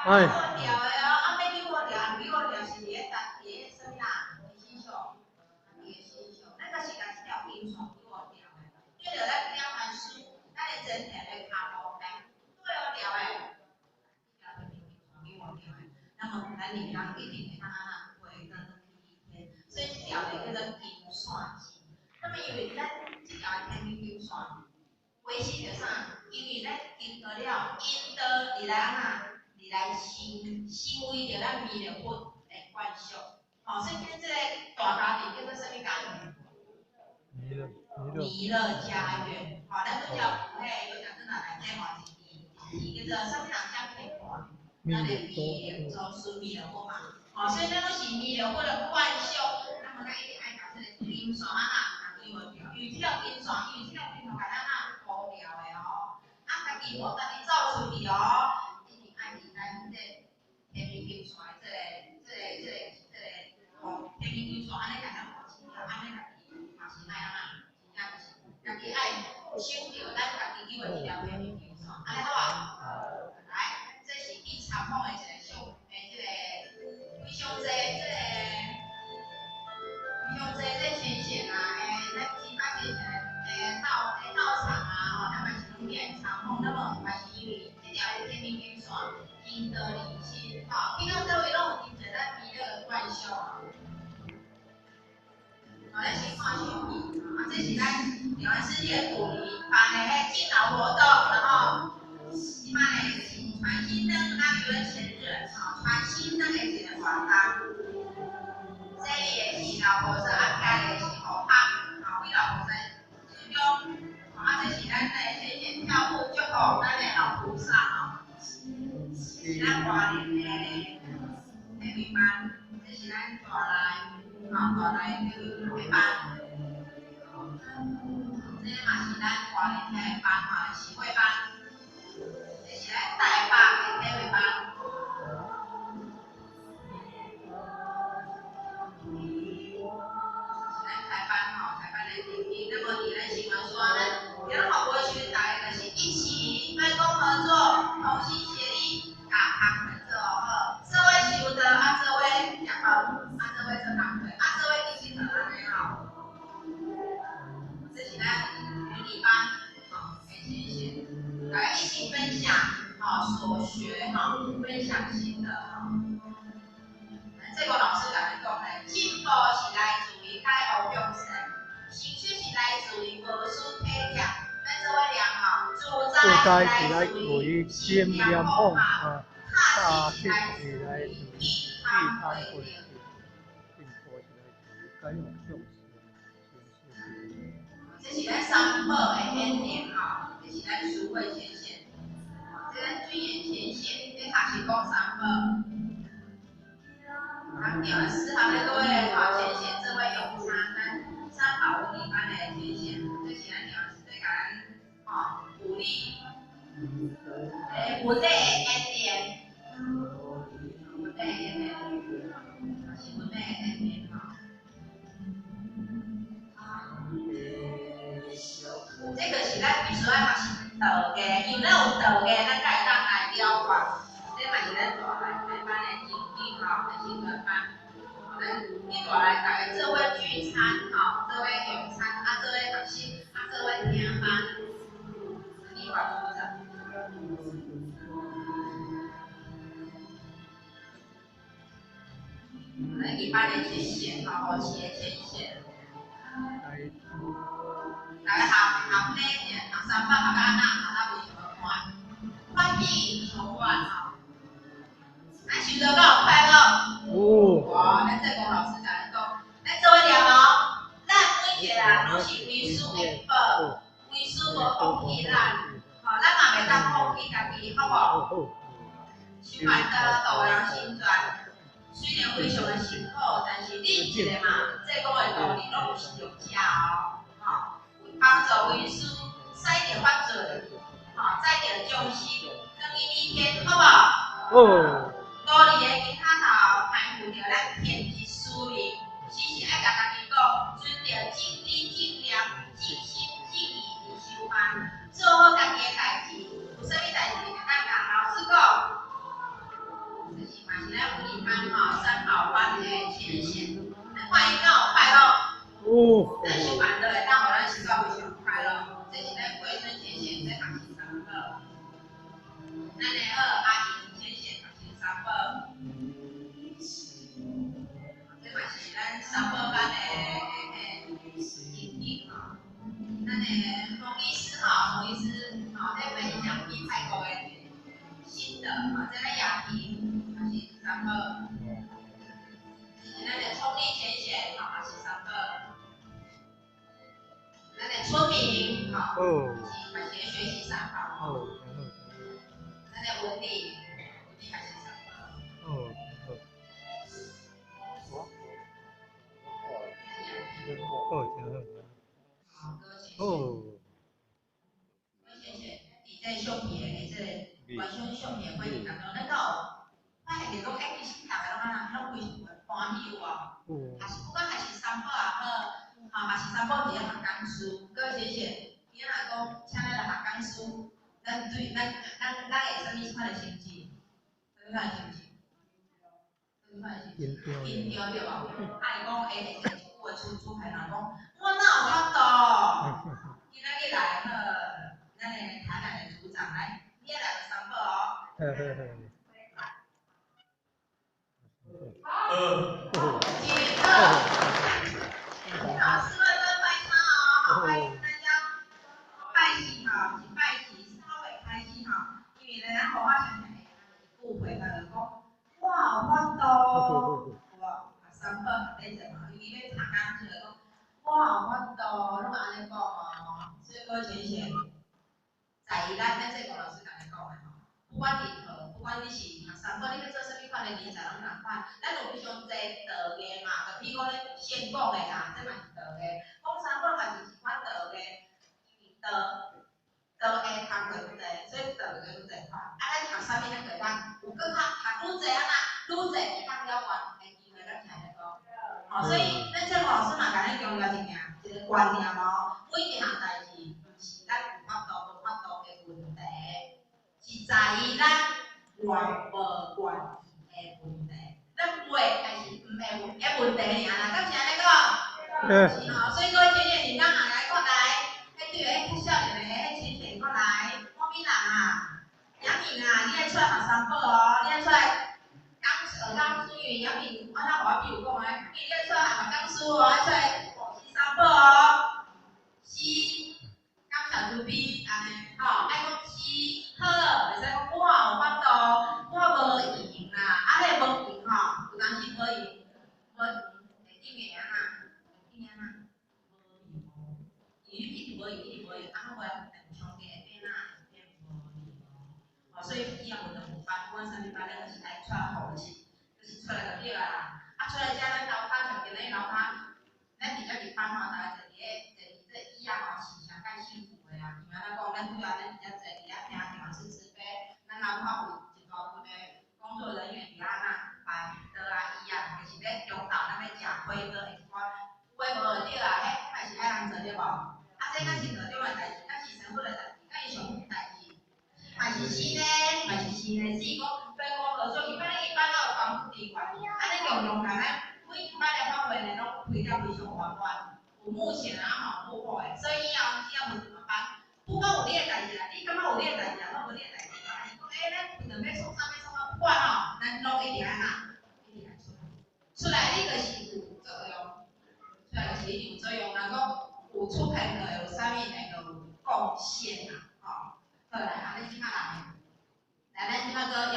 哎。去掉的哦，啊，欲去抹掉，毋去抹掉是伫咧伫咧啥物啦？伫身上，伫咧身上，咱就是共這條金線去抹掉的，對著咱兩番書，咱的真田的跤步來對掉的，這條天命金線去抹掉的。那麼咱人一定會當按怎回轉去天，所以這條就叫做金線經。那麼因為咱這條天命金線維繫著啥？因為咱經過了引導入來按怎？入來成為著咱彌勒佛的觀想。吼，所以今這個大家庭叫做啥物家庭？彌勒彌勒家園。吼，咱拄才有彼個有講真來內底嘛一支，一支叫做啥物人寫片段？咱的彌勒祖師彌勒佛嘛。吼，所以咱攏是彌勒佛的觀想，那麼咱一定愛共這個金線按怎？共去抹掉，因為這條金線，因為這條金線共咱按怎塗掉的哦。啊，家己無家己走出去哦，一定愛佇咱這天命金線的這個，吼，天命金線按呢共咱護持了，按呢家己嘛是愛按怎？真正就是家己愛守著咱家己有的這條天命金線，按呢好無？來，這是去參訪的一個相，的這個非常濟這個，非常濟這淺顯啊，咱其他淺顯的道場啊，吼，咱嘛是攏去參訪，那麼嘛是因為這條天命金線引導人心，吼，去到佗位攏有真濟咱彌勒的觀想。好，咱先看相片，啊，這是咱台灣師姐鼓勵辦的彼敬老活動，然後這擺呢就是傳心燈，啊，比如前日，吼，傳心燈的一個活動。這伊的是老菩薩，啊，徛的是護法，吼，幾老菩薩之中，啊，這是咱的先賢跳舞祝福咱的老菩薩，吼，這是咱華蓮的體會班，這是咱大內，吼，大內體會班，這嘛是咱華蓮遐的班，吼，協會班，這是咱台北的體會班。是咱台班吼，台班的情景。那麼佇咱新聞山，咱佇咧服務的時陣，大家就是一起分工合作，同心協力，共工課做好，做伙修道，啊，做伙食飯，啊，做伙做工課，啊，做伙一起佚佗按呢吼。這是咱雲裡班吼的淺顯，大家一起分享吼所學吼，分享心得吼。這個老師共咱講咧，進步是來自於解悟眾生，成熟是來自於無私體貼。咱做伙念吼，自在是來自於心念放下，踏實是來自於去貪悔定，進步是來自於解悟眾生，成熟這是咱三寶的顯靈吼，這是咱慈惠淺顯，這咱尊嚴淺顯，這確實講三寶。啊，對，適合咱各位吼淺顯做伙用餐，咱三寶文理班的淺顯，這是咱老師在共咱吼鼓勵，文理的演練，文理的演練，是文理的演練吼。這個是咱必須愛學習道家，因為咱有道家，咱才會當來了解。這嘛是咱大內台班的情景吼，的新聞班。咱去大內逐家做伙聚餐吼，做伙用餐，啊做伙學習，啊做伙聽班。你話主持。咱一般的淺顯吼，護士的淺顯。大家學學禮者，學三寶學到按怎，學到非常的快，歡喜相關吼。咱修道敢有快樂？有。哇，咱濟公老師共咱講，咱做伙念哦。咱每一個人攏是為師的寶，為師無放棄咱，吼，咱嘛袂當放棄家己，好無？修完道度人心轉，雖然非常的辛苦，但是恁一個嘛，濟公的道理攏有是用遮哦，吼，幫助為師使著法罪，吼，載著眾生，轉去理天，好無？好。努力的其他頭，擔負著咱天職使命，時時愛共家己講，存著正理正念、正心正意佇修行，做好家己的代誌。有啥物代誌會當共老師講？的馮醫師吼，馮醫師吼，在分享去泰國的心得，吼，這咱雅婷嘛是三寶，是咱的聰麗淺顯，吼，嘛是三寶，咱的村民，吼，是嘛是咧學習三寶，咱的文麗，文麗嘛是三寶。好，各位淺顯。各位淺顯，佇這個相片的這個觀賞相片的過程當中，咱敢有發現著講，欸，其實逐个攏按怎，攏非常的歡喜有無？也是不管還是三寶也好，吼，嘛是三寶佇咧學講師，各位淺顯，伊若講請咱來學講師，咱對咱會啥物款的心情？啥物款的心情？啥物款的心情？緊張對無？啊，伊講會會一句話出出現人講，我哪有法度？今仔日來好，咱的台南的組長來，你也來學三寶哦。請坐。老師們都拜餐哦，好，歡迎大家拜喜哈，是拜喜，稍微開始哈，因為呢，咱互我想起來一句話，他就講，我有法度，有無？學三寶學咧做嘛，尤其欲讀講就講，我有法度，攏按呢講哦，所以各位淺顯，在意咱咱這個老師共你講的吼，不管任何，不管你是學三寶，你欲做啥物款的理財攏仝款，咱有非常濟道藝嘛，就比如講咧先講的啦，這嘛是道藝，講三寶嘛是一款道藝，因為道道藝工課愈濟，所以道藝愈濟款。啊，咱學啥物咱就會當有閣較學愈濟啊若愈濟會當了懸的機會，咱是按呢講。吼，所以咱這個老師嘛共咱強調一件，一個觀念哦，每一項代誌毋是咱有法度無法度的問題，是在於咱願無願意的問題。咱會還是毋會的問題爾啦，敢是按呢講？是吼，所以各位淺顯，你剛來過來，彼對彼較少年的，彼淺顯過來，我敏人啊，楊敏啊，你愛出來學三寶哦，你愛出來講學講師，因為楊敏，我哪予我比如講的，你愛出來學講師哦，愛出來學習三寶哦，是，感謝慈悲，按呢，吼，愛講是好，袂使講我有法度，我無閒啦，啊，彼無閒吼，有當時無閒，無閒會等於按怎？會等於按怎？無閒，因為一直無閒，一直無閒，啊，我會長期會變哪？變無閒。吼，所以以後無論有班，不管啥物班，咱就是愛出來服務，就是出來就對啊啦。啊，出來遮咱樓跤像今日樓跤，咱佇遮入班吼，逐个坐佇咧坐佇這椅仔吼是上蓋幸福的啦。因為按怎講，咱主要咱佇遮坐佇遐聽聽老師慈悲，咱樓跤有一大群的工作人員佇遐那擺桌啊椅啊，就是咧中晝咱欲食火鍋的一寡有的無的對啊，彼嘛是愛人做對無？啊，這敢是道中的代誌，敢是生活的代誌，敢是上好的代誌，嘛是新的，嘛是新的，只是講分工合作，一般一般都有幫助之外，按呢共同共咱每一擺的法會呢，攏開了非常圓滿。有目前啊吼，好好的，所以以後只要問怎麼辦，不管有你的代誌啦，你感覺有你的代誌啊，攏無你的代誌啊，還是講欸，咱平常欲創啥欲創啥，不管吼，咱攏一定愛哪，一定愛出來，出來你就是有作用，出來就是一定有作用，人講有出現就會有啥物會有貢獻啦，吼。好來，啊，咱這擺來，來，咱這擺閣